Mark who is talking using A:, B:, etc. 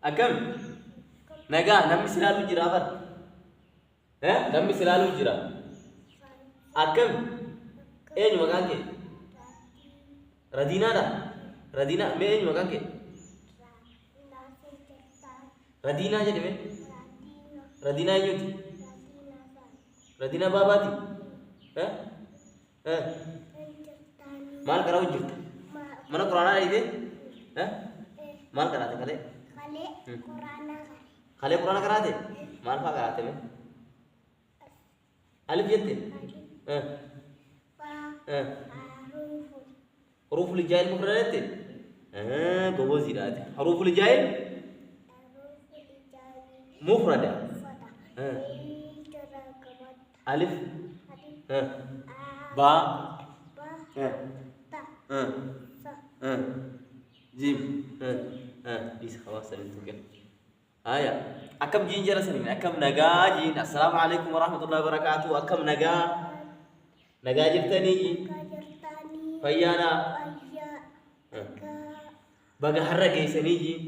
A: Akkam? Nagaa namni si ilaaluu jira afar. Eh? Namni si ilaaluu jira. Akkam? Eenyu maqaan kee? Radiinaadha? Radiinaa mee eenyu maqaan kee? Radiinaa jedhi mee. Radiinaa eenyuti? Radiinaa baabaati? Eh? Eh? Maal qara'u jirta? Mana quraanaa dhayitee? Eh? Maal qaraate kalee? Kalee quraana qaraate? Maal fa'aa qaraate mee? Alif jette? Eh? Eh? Huruuful hijaa'il mufrada jette? Eh, goboziidha ati. Huruuful hijaa'il mufrada. Eh. Alif. Eh. Ba. Eh. Eh. Eh. Jim. Eh. Eh. Dhiisa hawaasa saniin tuqe. Haya. Akkam jiin jara saniin akkam nagaa jiin. Assalaamu alaikum warahmatullahi wabarakatuh. Akkam nagaa. Nagaa jirtanii jiin. Fayyaadhaa. Baga har'a geessanii jiin.